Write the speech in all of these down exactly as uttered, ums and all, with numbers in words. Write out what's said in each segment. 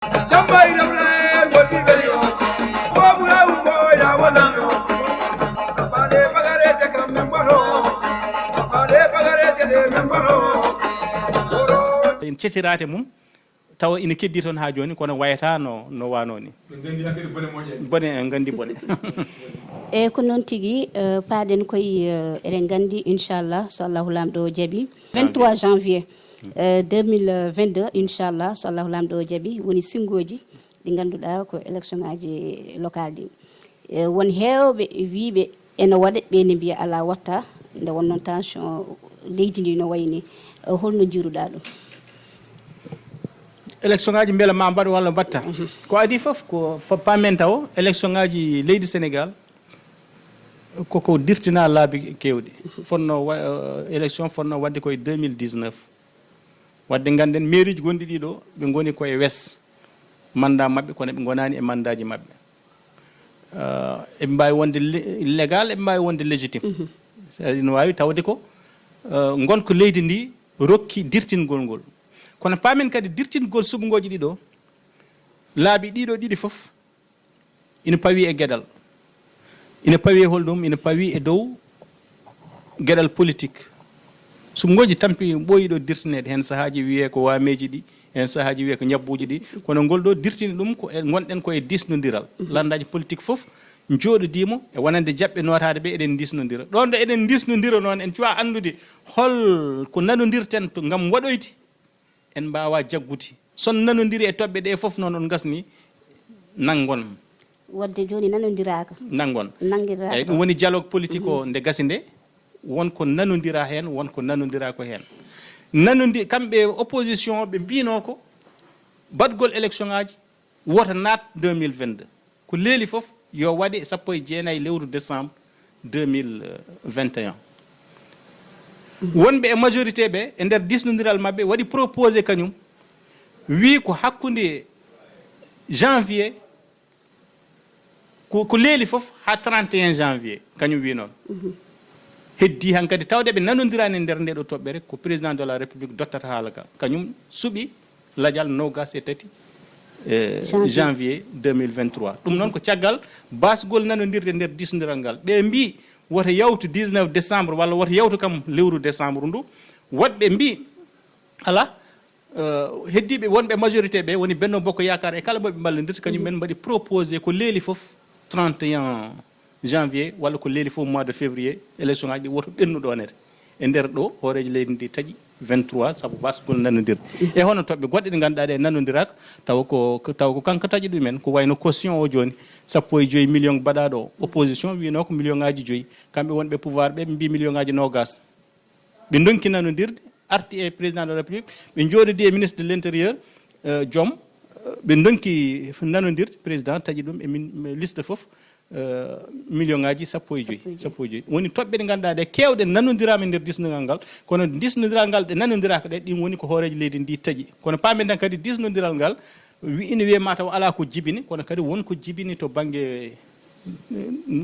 En cetiraate mum, tawa ina keddii toon haa jooni, kono wayata no, no waanoo ni. Bone, en nganndi bone. Eeyi, ko noon tigi. Eh, paaɗen koye, eh, eɗen nganndi, inchallah, so Allahu Laamɗo o jaɓi, vingt-trois janvier, eh, deux mille vingt-deux, inchallah, so Allahu Laamɗo o jaɓi, woni sinngooji ɗi ngannduɗaa ko élection ŋaaji local ɗi. Eh, won heewɓe wiiɓe ene waɗe, ɓe ne mbiya alaa, watta, nde wonnoo tension leydi ndi no wayi ni. Eh, holno njiiruɗaa ɗum? Élection ŋaaji mbela ma mbaɗ walla mbatta? Ko adii fof ko fa-, paamen taw élection ŋaaji leydi Sénégal koko dirtina laabi keewɗi. Fotno wa-, eh, élection fotno waɗde koye deux mille dix-neuf. Waɗde ngannden mairie ji gonɗi ɗiɗo, ɓe ngoni koye wes mandat maɓɓe, kono ɓe ngonaani e mandat ji maɓɓe. Eh, eɓe mbaawi wonde lé-, légal, eɓe mbaawi wonde légitime. C'est-à-dire no waawi tawde ko, eh, ngonka leydi ndi rokki dirtingol ngol. Kono paamen kadi dirtingol suɓngooji ɗiɗo, laabi ɗiɗo ɗiɗi fof ina pawii e geɗal. Ina pawii e holɗum? Ina pawii e dow geɗal politique. Suɓngooji tampi ɓooyi ɗo dirtineede, heen sahaaji wiyee ko waameeji ɗi, heen sahaaji wiyee ko ñabbuuji ɗi, kono ngol ɗo dirtini ɗum ko e, ngonɗen ko e diisnondiral. Lanndaaji politique fof njooɗodiima e wonande jaɓɓe nootaade ɓe, eɗen diisnondira. Ɗoon ɗo eɗen diisnondira noon, en cuwaa anndude hol ko nanondirten to ngam waɗoyde, en mbaawaa jaggude. So on nanondiri e toɓɓe ɗe fof noon, on ngasni, nanngon. Waɗde jooni nanondiraaka. Nanngon. Nanngiraaka. Eeyi, ɗum woni dialogue politique o, nde gasi nde, won ko nanondira heen, won ko nanondira ko heen. Nanondi-, kamɓe opposition ɓe mbiyno ko baɗgol élection ŋaaji woto naat deux mille vingt-deux. Ko leeli fof yo waɗe sappo e jeenayi lewru décembre deux mille vingt et un. Wonɓe e majorité ɓe e nder diisnondiral maɓɓe waɗi proposé kañum, wii ko hakkunde janvier, ko, ko leeli fof haa trente et un janvier, kañum wii noon. Heddii hankadi tawde ɓe nanondiraani e nder nde ɗo toɓɓere, ko président de la République dottata haala ka. Kañum suɓi lajal noogaas e tati, eh, janvier deux mille vingt-trois. Ɗum noon ko caggal baasgol nanondirde nder diisnondiral ngal. Ɓe mbii woto yawtu dix-neuf décembre walla woto yawtu kam lewru décembre ndu. Woɗɓe mbii alaa, eh, heddiiɓe wonɓe majorité ɓe woni Benno Bokk Yaakaar e kala mo ɓe mballondirta, kañum en mbaɗi proposé ko leeli fof trente et un janvier walla ko leeli fof mois de février, élection ŋaaji ɗi woto ɓennu ɗoonere. E nder ɗo, hooreejo leydi ndi taƴi vingt-trois sabu baasgol nanondirde. E hono toɓɓe goɗɗe ɗe ngannduɗaa ɗe nanondiraaka, tawa ko, tawa ko kanko taƴi ɗumen, ko wayno caution o jooni, sappo e joyi million baɗaaɗo o. Opposition wiino ko million ŋaaji joyi, kamɓe wonɓe pouvoir ɓe, ɓe mbii million ŋaaji noogaas. Ɓe ndonki nanondirde, arti e président de la République, ɓe njooɗodii e ministre de l'intérieur, eh, Diome, eh, ɓe ndonki nanondirde, président taƴi ɗum e min-, liste fof, eh, million ŋaaji sappo e joyi, sappo e joyi. Woni toɓɓe ɗe ngannduɗaa ɗe keewɗe nanondiraama e nder diisnondiral ngal, kono diisnondiral ngal ɗe nanondiraaka ɗe, ɗin woni ko hooreejo leydi ndi taƴi. Kono paamen tan kadi diisnondiral ngal wi-, ina wiyee maa taw alaa ko jibini, kono kadi won ko jibini to bannge,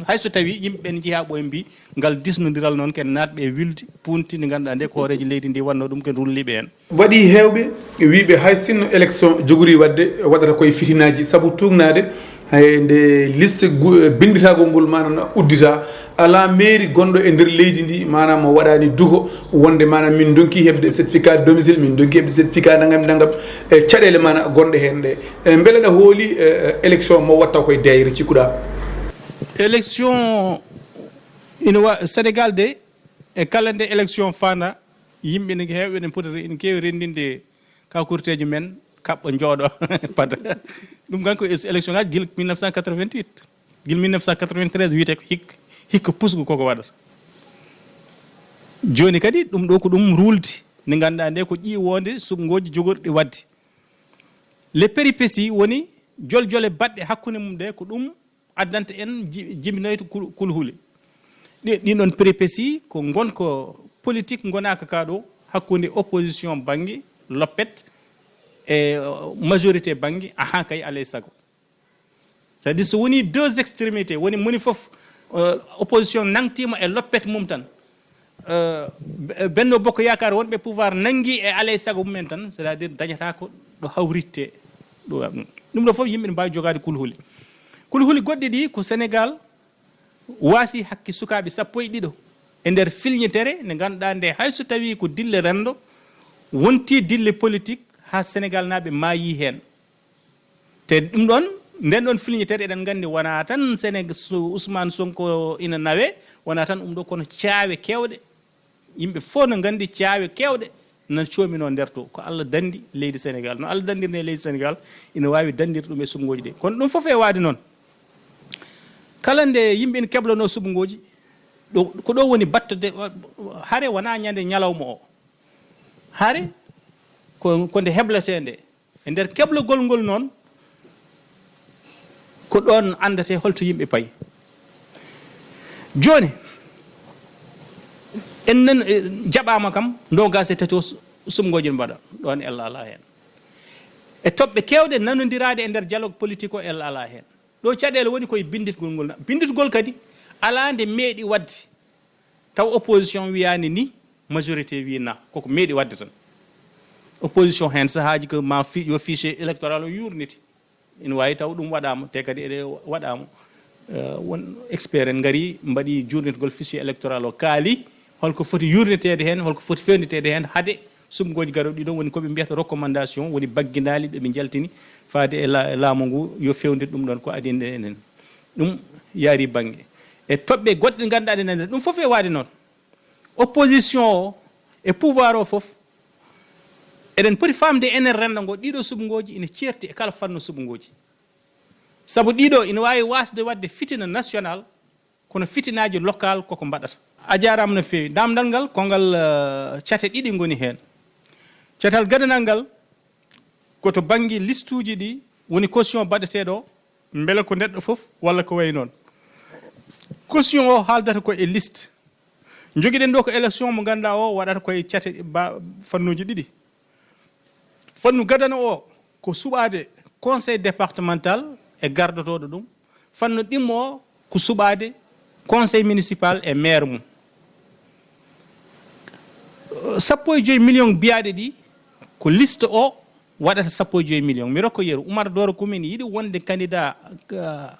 hay so tawii yimɓe ɓen njiyaa ɓoye mbii ngal diisnondiral noon ken naatɓe e wildi punti ndi ngannduɗaa nde ko hooreejo leydi ndi wannoo ɗum, ken rulliiɓe heen. Waɗi heewɓe wiiɓe hay sinno élection jogorii waɗde, waɗata koye fitinaaji sabu tuugnaade hay nde liste gu-, binnditaagol ngol maanaam na udditaa, alaa mairie gonɗo e nder leydi ndi maanaam mo waɗaani duho wonde maanaam min ndonki heɓde certificat de domicile, min ndonki heɓde certificat nangam nangam e caɗeele maanaam gonɗe heen ɗe. E mbele ɗa hooli, e, élection mo watta koye deeyre cikkuɗaa? Élection ina wa-, Sénégal de, e kala nde élection faanda, yimɓe ene heewɓe, ene potata, ene keewi renndinde kakurteeji men, kaɓɓa, njooɗo, pada. Ɗum kan ko élection ngaji gila mille neuf cent quatre-vingt-huit, gila mille neuf cent quatre-vingt-treize wiyete ko hik-, hikka pusgu koko waɗata. Jooni kadi ɗum ɗo ko ɗum ruuldi ndi ngannduɗaa nde ko ƴiiwoonde suɓngooji jogorɗi waɗde. Les péripéties woni joljole baɗɗe hakkunde mum ɗe, ko ɗum addanta en ji-, jibinoyta kul-, kulhuli. Ɗi-, ɗin ɗon péripéties ko ngonka politique ngonaaka ka ɗo hakkunde opposition bannge loppet e, euh, majorité bannge ahaa kay alay sago. C'est-à-dire so woni deux extrémités, woni moni fof, euh, opposition nangtiima e loppet mum tan, euh, Be-, Benno Bokk Yaakaar wonɓe pouvoir nanngi e alay sago mum en tan, c'est-à-dire dañataa ko ɗo hawritte. Ɗum ɗum ɗo fof yimɓe ne mbaawi jogaade kulhuli. Kulhuli goɗɗi ɗi ko Senegaal waasi hakke sukaaɓe sappo e ɗiɗo e nder filñitere nde ngannduɗaa nde, hay so tawii ko dille renndo, wontii dille politik haa Senegaal naaɓe maayii heen. Te ɗum ɗoon, nden ɗoon filñitere eɗen nganndi wonaa tan Seneg-, so Ousmane Sonko ina nawee, wonaa tan ɗum ɗo, kono caawe keewɗe. Yimɓe fof no nganndi caawe keewɗe na coominoo nder to. Ko Allah danndi leydi Senegaal. No Allah danndirnoo leydi Senegaal, ina waawi danndirde ɗum e suɓngooji ɗi. Kono ɗum fof e waade noon, kala nde yimɓe ina keblanoo suɓngooji, ɗo, ko ɗo woni battorde, hare wonaa ñande ñalawma o. Hare ko, ko nde hebletee nde. E nder keblagol ngol noon, ko ɗoon anndetee holto yimɓe payi. Jooni, en nan, e, jaɓaama kam, noogaas e tati o su-, suɓngooji no mbaɗa, ɗoon ella alaa heen. E toɓɓe keewɗe nanondiraade e nder dialogue politique o, ella alaa heen. Ɗo caɗeele woni koye binnditgol ngol. Binnditgol kadi alaa nde meeɗi waɗde. Taw opposition wiyaani ni, majorité wi na, koko meeɗi waɗde tan. Opposition heen sahaaji ko ma fi-, yo fichier électoral o yuurnite. Ina waawi taw ɗum waɗaama, te kadi eɗe waɗaama. Eh, won expert en ngari, mbaɗi juurnitgol fichier électoral o, kaali holko foti yuurniteede heen, holko foti feewniteede heen, hade suɓngooji garooɗi ɗiɗo, woni ko ɓe mbiyata recommandation, woni baggindaali ɗo ɓe njaltini faade e la-, laamu ngu, yo feewndir ɗum ɗoon ko adii nde enen. Ɗum yaari bannge. E toɓɓe goɗɗe ɗe ngannduɗaa ɗe nanndiraa, ɗum fof e waade noon. Opposition o e pouvoir o fof, eɗen poti faamde enen renndo ngo, ɗiɗo suɓngooji ina ceerti e kala fannu suɓngooji. Sabu ɗiɗo ina waawi waasde waɗde fitina national, kono fitinaaji local koko mbaɗata. A jaaraama no feewi. Naamndal ngal, ko ngal, eh, cate ɗiɗi ngoni heen. Catal gadanal ngal, ko to bannge listuuji ɗi woni caution baɗeteeɗo o, mbele ko neɗɗo fof walla ko wayi noon. Caution o haaldata ko e liste. Njogiɗen ɗo ko élection mo ngannduɗaa o waɗata ko e cate ba-, fannuuji ɗiɗi. Fannu gadano o ko suɓaade conseil départemental e gardotooɗo ɗum. Fannu ɗimmo o ko suɓaade conseil municipal e maire mum. Sappo e joyi million biyaaɗe ɗi ko liste o waɗata sappo e joyi million. Mi rokka yeru, Oumar Doro Koumi ina yiɗi wonde candidat, uh,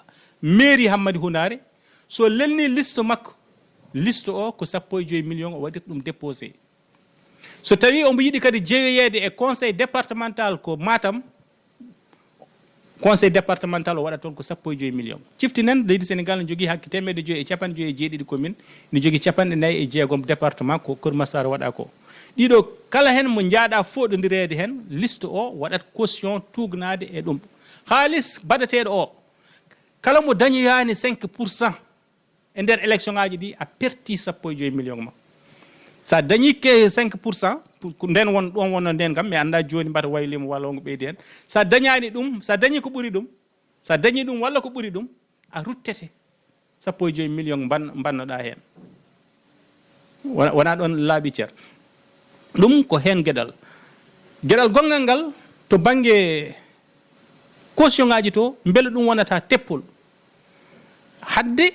mairie Hammadi Hounare. So lelni liste makko, liste o ko sappo e joyi million o waɗirta ɗum déposé. So tawii omo yiɗi kadi jeyoyeede e conseil départemental ko Matam, conseil départemental o waɗat toon ko sappo e joyi million. Ciftinen, leydi Senegaal ne jogii hakke teemedde joyi e capanɗe joyi e jeeɗiɗi commune, ne jogii capanɗe nayi e jeegom département ko Keur Massar waɗa ko. Ɗiɗo kala heen mo njaaɗa fooɗondireede heen, liste o waɗat caution tuugnaade e ɗum. Haalis baɗateeɗo o, kala mo dañoyaani cinq pour cent, e nder élection ngaaji ɗi, a perti sappo e joyi million ma. So a dañii ke cinq pour cent, pour, ko nden won, ɗon wonno nden kam, mi anndaa jooni mbata waylii mo walla wonko ɓeydi heen. So a dañaani ɗum, so a dañii ko ɓuri ɗum, so a dañii ɗum walla ko ɓuri ɗum, a ruttete sappo e joyi million mban-, mbannoɗaa heen. Wona, wona ɗon laaɓi cer. Ɗum ko heen geɗal. Geɗal gonngal ngal to bannge caution ngaaji to, mbele ɗum wonata teppol. Hadde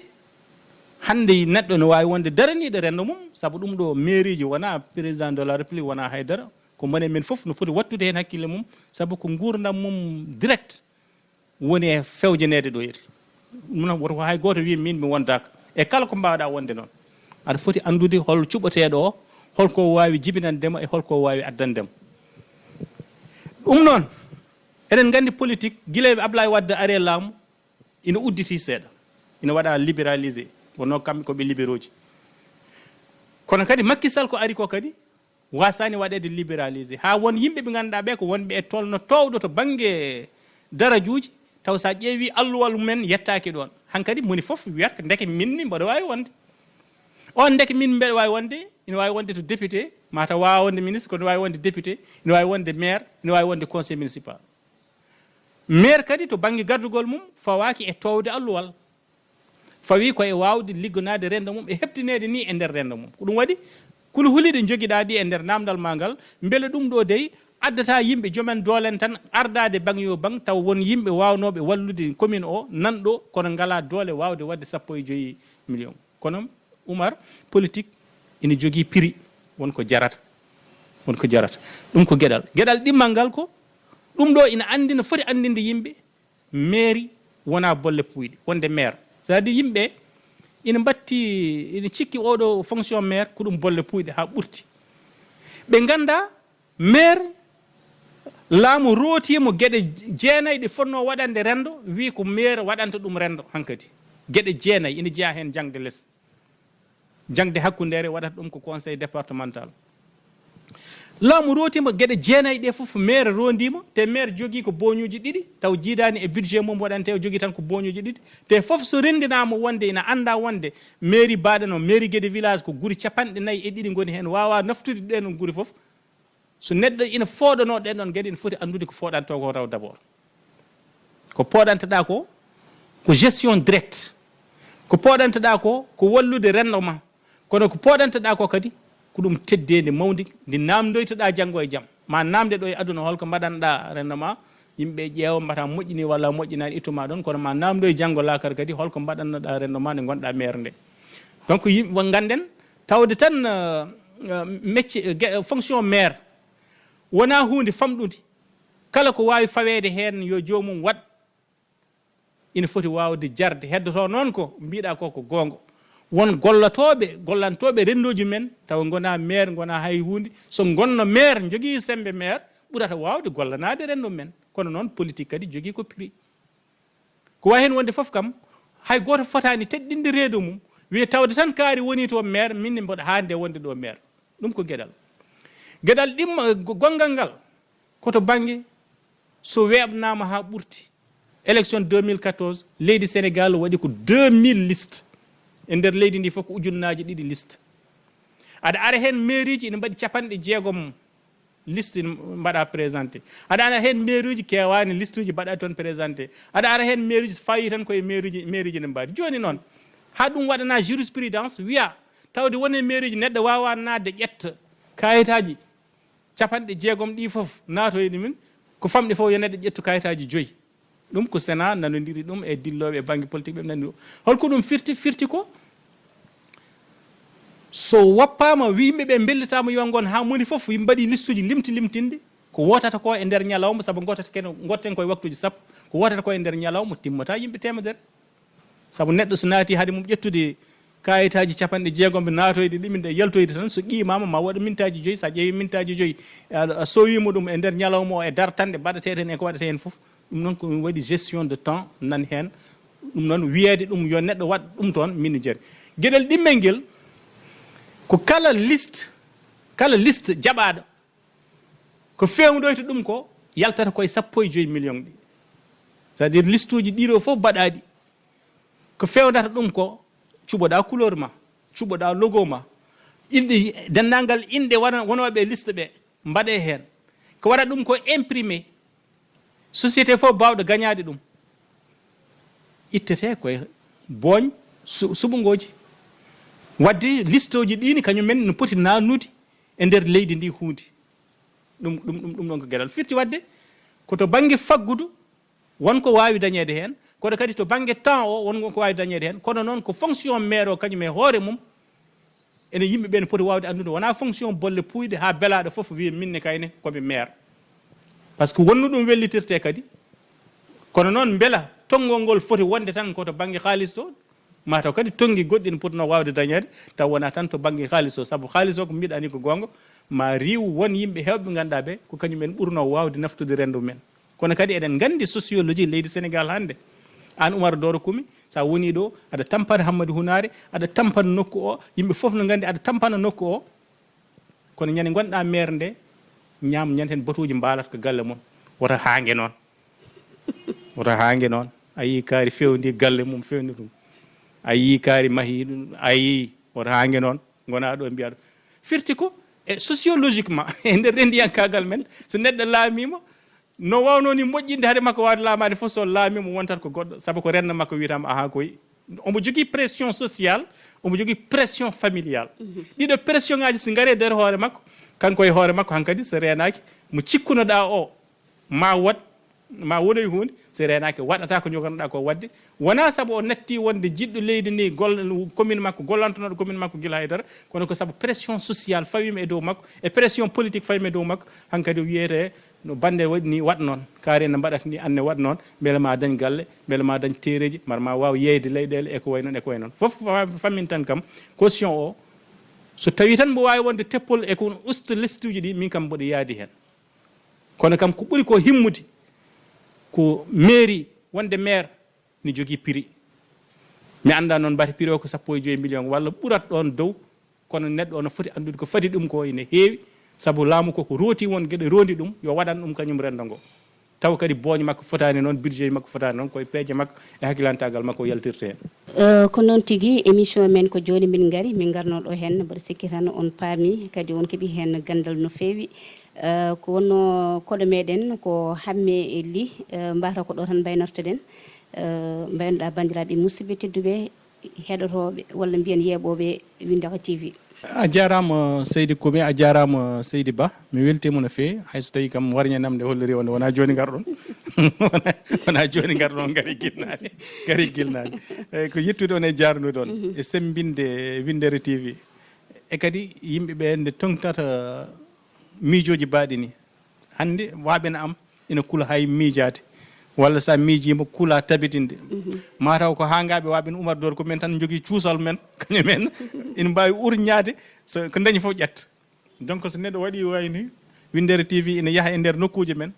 hannde neɗɗo no waawi wonde daraniiɗo renndo mum, sabu ɗum ɗo mairieji wona président de la république, wona haydara, ko mone men fof no foti wattude heen hakkille mum, sabu ko nguurndam mum direct woni e fewjaneede ɗo yeeti. Ɗum noon woto ko hay gooto wiya min mi wondaaka. E kala ko mbaawɗaa wonde noon, aɗa foti anndude hol cuɓoteeɗo o, holko o waawi jibinande ma e holko o waawi addande ma. Ɗum noon, eɗen nganndi politique, gila e Ablaye Wade ari e laamu, ina udditi seeɗa, ina waɗa libéralisé, wonno kamɓe ko ɓe libéraux ji. Kono kadi Macky Sall ko ari ko kadi, wasaani waɗeede libéralisé. Haa won yimɓe ɓe ngannduɗaa ɓe ko wonɓe e tolno toowɗo to bannge darajuuji, taw so a ƴeewi alluwal mumen yettaaki ɗoon. Hankadi moni fof wiyat ko ndeke min ni mboɗo waawi wonde. On ndeke min mbeɗa waawi wonde, ina waawi wonde to député, mataw waawa wonde ministre, kono waawi wonde député, ina waawi wonde maire, ina waawi wonde conseil municipal. Maire kadi to bannge gardugol mum fawaaki e toowde alluwal. Fawi ko e waawde liggonaade renndo mum e heɓtineede ni e nder renndo mum. Ko ɗum waɗi kulhuli ɗi njogiɗaa ɗi e nder naamndal maa ngal, mbele ɗum ɗo dey addata yimɓe jomen doolen tan ardaade baŋ yo baŋ, taw won yimɓe waawnooɓe wallude commune o nan ɗo, kono ngalaa doole waawde waɗde sappo e joyi million. Kono Umar, politique ina jogii prix, won ko jarata, won ko jarata. Ɗum ko geɗal. Geɗal ɗimmal ngal ko Ɗum ɗo ina anndi, no foti anndinde yimɓe, mairie wonaa bolle puuyɗe, wonde maire. C'est-à-dire yimɓe ina mbatti, ina cikki oɗo fonction maire ko ɗum bolle puuyɗe haa ɓurti. Ɓe ngannda maire, laamu rootiimo geɗe jeenayi ɗe fotnoo waɗande renndo, wii ko maire waɗanta ɗum renndo hankadi. Geɗe jeenayi ina jeyaa heen jaŋde les. Jaŋde hakkundeere waɗata ɗum ko conseil départemental. Laamu rootiima geɗe jeenayi ɗe fof, maire rondiima, te maire jogii ko boñuuji ɗiɗi, taw jiidaani e budget mum waɗante, o jogii tan ko boñuuji ɗiɗi. Te fof so renndinaama wonde ina annda wonde mairie mbaɗano, mairie Guédé village ko guri capanɗe nayi e ɗiɗi ngoni heen, waawa naftude ɗeen guri fof. So neɗɗo ina fooɗanoo ɗeen ɗoon geɗe, ina foti anndude ko fooɗantoo ko taw d'abord. Ko pooɗanteɗaa ko, ko gestion directe. Ko pooɗanteɗaa ko, ko wallude renndo ma. Kono ko pooɗanteɗaa ko kadi, ko ɗum teddeendi mawndi ndi naamndoytoɗaa janngo e jam. Ma naamnde ɗo e aduna, holko mbaɗanɗaa renndo ma, yimɓe ƴeewa mbata moƴƴini walla moƴƴinaani, ittuma ɗoon, kono ma naamndoy janngo laakara kadi, holko mbaɗannoɗaa renndo ma nde ngonɗaa maire nde. Donc, yim-, wo ngannden, tawde tan, euh, euh, métier, ge-, fonction maire, wonaa huunde famɗunde. Kala ko waawi faweede heen, yo joomum waɗ. Ina foti waawde jarde. Heddoto noon ko mbiɗa ko, ko goonga. Won gollotooɓe, gollantooɓe renndooji men, tawa ngonaa maire, ngonaa hay huunde. So ngonno maire, njogii semmbe maire, ɓurata waawde gollanaade renndo men. Kono noon, politique kadi jogii ko prix. Ko wayi heen wonde fof kam, hay gooto fotaani teddinde reedo mum, wiya tawde tan kaari woni to maire, min ne mboɗo haande wonde ɗo maire. Ɗum ko geɗal. Geɗal ɗimma, go-, gonngal ngal, ko to bannge so weeɓnaama haa ɓurti. Élection deux mille quatorze, leydi Sénégal waɗi ko deux mille liste. E nder leydi ndi fof ko ujunnaaji ɗiɗi liste. Aɗa ara heen mairieji ina mbaɗi capanɗe jeegom liste ina mbaɗa présenté. Aɗa ara heen mairieji keewaani listuji mbaɗa toon présenté. Aɗa ara heen mairieji fawi tan koye mairieji, mairieji ne mbaɗi. Jooni noon, haa ɗum waɗana jurisprudence wiya, tawde woni e mairieji neɗɗo waawa naatde ƴetta kayitaaji capanɗe jeegom ɗi fof naatoyi ɗumen, ko famɗi fof yo neɗɗo ƴettu kayitaaji joyi. Ɗum ko Sénat nanondiri ɗum e dillooɓe e bannge politique ɓe nanndi ɗum. Holko ɗum firti? Firti ko so woppaama, wi yimɓe ɓe mbellitaama yo ngon haa moni fof mbaɗi listuji limti limtinɗi, ko wotata ko e nder ñalawma, sabu ngottata ken, ngotten koye waktuji sappo, ko wotata ko e nder ñalawma timmata yimɓe temedere. Sabu neɗɗo so naati hade mum ƴettude kayitaaji capanɗe jeegom ɓe naatoyde ɗimin ɗe yaltoyde tan, so qiimama ma waɗa mintaaji joyi, so a ƴeewi mintaaji joyi, a, a sowima ɗum e nder ñalawma o e dartanɗe mbaɗatee heen e ko waɗata heen fof, ɗum noon ko ɗum waɗi gestion de temps nan heen. Ɗum noon wiyeede ɗum yo neɗɗo waɗ ɗum toon min jari. Geɗel ɗimmel ngel ko kala liste, kala liste jaɓaaɗo ko fewndoyta ɗum ko yaltata koye sappo e joyi million ɗi. C'est-à-dire listuji ɗiɗo fof mbaɗaɗi ko fewndata ɗum ko cuɓoɗa couleur ma, cuɓoɗa logo ma, inɗe, denndangal inɗe wona-, wonooɓe e liste ɓe mbaɗe heen. Ko waɗa ɗum ko imprimé, société fof baawɗo gañaade ɗum ittete koye booñ su-, suɓngooji. Waɗde listoji ɗini kañum men no poti nannude e nder leydi ndi huunde. Ɗum, ɗum, ɗum, ɗum ɗon ko geɗal firti waɗde ko to bannge faggudu won ko waawi dañeede heen, kono kadi to bannge temps o won ko waawi dañeede heen. Kono noon ko fonction maire o kañum e hoore mum, ene yimɓe ɓe ne poti waawde anndude, wonaa fonction bolle puuyɗe haa belaaɗo fof wiya min ne kayne ko mi maire. Par ce que wonno ɗum wellitirte kadi, kono noon mbela tonngol ngol foti wonde tan ko to bannge kaalis to, ma taw kadi tonngi goɗɗi ne potnoo waawde dañeede, taw wonaa tan to bannge kaalis o, sabu kaalis o ko mbiɗa ni ko goonga, ma riiw won yimɓe heewɓe ɓe ngannduɗaa ɓe ko kañum en ɓurnoo waawde naftude renndo men. Kono kadi eɗen nganndi sociologie leydi Sénégal hannde. Aan Umar Dooro Kumi, so a wonii ɗo, aɗa tampana Hammadi Hunaare, aɗa tampana nokku o, yimɓe fof no nganndi aɗa tampana nokku o. Kono ñande ngonɗaa maire nde, ñaam ñande heen batuuji mbaalata ko galle mon. Wota haange noon. Wota haange noon. A yii kaari fewndi galle mum, fewndi ɗum. A yii kaari mahi ɗum, a yii. Wota haange noon. Ngonaa ɗo mbiyaa ɗo. Firti ko, e sociologiquement, e nder renndiyankaagal men, so neɗɗo laamiima, no waawnoo ni moƴƴinde hade makko waawde laamaade fof, so laamiima wontat ko goɗɗo, sabu ko renndo makko wiyataama, ahaa koy. Omo jogii pression sociale, omo jogii pression familiale. Mhm. Ɗiɗo pression ngaaji so ngari e nder hoore makko, kanko e hoore makko hankadi so reenaaki, mo cikkunoɗaa o, ma waɗ, ma wonoy huunde, so reenaaki waɗataa ko njogonoɗaa ko waɗde. Wonaa sabu o natti wonde jiɗɗo leydi ndi, gol-, commune makko, gollantonooɗo commune makko gila haydara, kono ko sabu pression sociale fawiima e dow makko, e pression politique fawiima e dow makko, hankadi o wiyete No bannde waɗi ni, waɗ noon. Kaari ene mbaɗata ni, anne waɗ noon. Mbele ma dañ galle, mbele ma dañ teereeji, mbele ma waaw yeeyde leyɗeele, e ko wayi noon, e ko wayi noon. Fof fa-, fammintan kam, caution o, so tawii tan mbo waawi wonde teppol e ko usta lestuuji ɗi, min kam mboɗo yaadi heen. Kono kam ko ɓuri ko himmude, ko mairie, wonde maire ne jogii prix. Mi anndaa noon mbate prix o ko sappo e joyi million walla ɓurat ɗoon dow, kono neɗɗo o no foti anndude ko fadi ɗum ko ene heewi, sabu laamu ko ko rooti won geɗe rondi ɗum, yo waɗan ɗum kañum renndo ngo. Taw kadi booñ makko fotaani noon, budget makko fotaani noon, koye peeje makko e hakkilantaagal makko o yaltirta heen. Eh, ko noon tigi, émission men ko jooni min ngari, min ngarnoo ɗo heen, mboɗo sikki tan on paami, kadi on keɓi heen ganndal no feewi. Eh, ko wonno koɗo meɗen ko Hamme Ly, eh, mbata ko ɗo tan mbaynortoɗen, eh, mbaynoɗa banndiraaɓe musidɓe tedduɓe, heɗotooɓe walla mbiyen yeeɓooɓe Winndere T V. A jaaraama, Seydi Kumi, a jaaraama, Seydi Ba. Mi weltiima no feewi, hay so tawii kam warñanam nde holliri on, wonaa jooni ngarɗon. Wonaa, wonaa jooni ngarɗon, ngari gilnaade, ngari gilnaade. Eyi, ko yettude on e jaarnude on, mhm, e semmbinde Winndere T V. E kadi yimɓe ɓe nde toŋtata miijooji baaɗi ni. Hannde waaɓe na am ina kula hay miijaade. Walla so a miijiima, kula tabitinde. Mhm. Mataw ko hangaaɓe waaɓe no Umar Dor, ko men tan njogii cuusal men, kañum en ina mbaawi urñaade, so ko dañi fof ƴetta. Donc, so neɗɗo waɗi wayni Winndere T V ina yaha e nder nokkuuje men,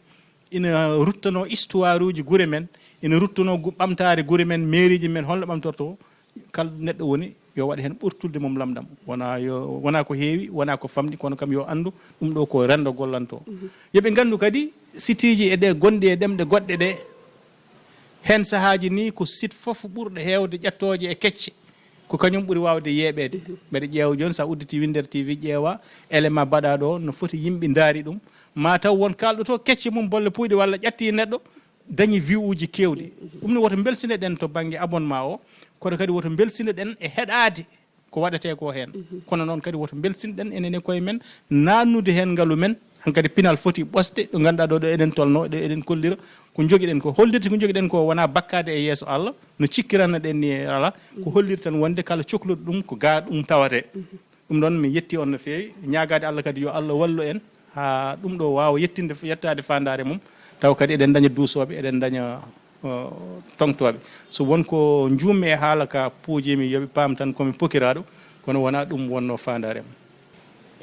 ina ruttanoo histoire uji gure men, ina ruttanoo gu-, ɓamtaare gure men, mairie ji men, holno ɓamtortoo, kala neɗɗo woni yo waɗ heen ɓurtulde mum lamɗam. Wonaa yo, wonaa ko heewi, wonaa ko famɗi, kono kam yo anndu ɗum ɗo ko renndo gollantoo. Mhm. Yo ɓe nganndu kadi siteeji e ɗe gonɗi e ɗemɗe goɗɗe ɗe, heen sahaaji ni ko site fof ɓurɗo heewde ƴettooje e kecce, ko kañum ɓuri waawde yeeɓeede. Mhm. Mbeɗa ƴeewa jooni, so a udditii Winndere T V, ƴeewa élément baɗaaɗo o, no foti yimɓe ndaari ɗum. Ma taw won kaalɗo to kecce mum bolle puyɗe walla ƴatti neɗɗo, dañi vue uji keewɗi. Mhm. Ɗum ne woto mbelsinoɗen to bannge abonnement o, kono kadi woto mbelsinoɗen e heɗaade ko waɗetee ko heen. Mhm. Kono noon kadi woto mbelsinɗen enen e koye men, naannude heen ngalu men. Hankadi pinal foti ɓosde, ɗo ngannduɗaa ɗo, ɗo eɗen tolno, ɗo eɗen kollira. Ko njogiɗen ko, hollirde ko njogiɗen ko wonaa bakkaade e yeeso Allah, no cikkiranno ɗen ni e alaa. Ko hollirde tan wonde kala cokluɗo ɗum ko ga ɗum tawatee. Mhm. Ɗum ɗoon mi yetti on no feewi, ñaagaade Allah kadi yo Allah wallu en haa ɗum ɗo waawa yettinde, yettaade faandaare mum, taw kadi eɗen daña duusooɓe, eɗen daña o, toŋtooɓe. So won ko njuummi e haala ka puujiimi, yo ɓe paam tan ko mi pokiraaɗo, kono wonaa ɗum wonnoo faandaare am.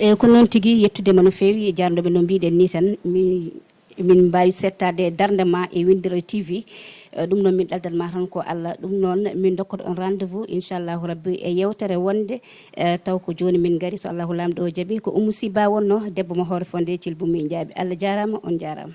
E ko noon tigi, yettude ma no feewi, e jaarnooɓe no mbiɗen ni tan, mi, min mbaawi settaade e darnde ma e Winndere T V. E, ɗum noon min ɗaldat ma tan ko Allah. Ɗum noon min dokkata on rendez-vous, inchallahu rabbi, e yewtere wonde, e, taw ko jooni min ngari, so Allahu Laamɗo o jaɓi. Ko Oumou Sy Ba wonno, debbo mo Hoore Fonde, Thilbou Mine Jaaɓi. Allah jaaraama, on jaaraama.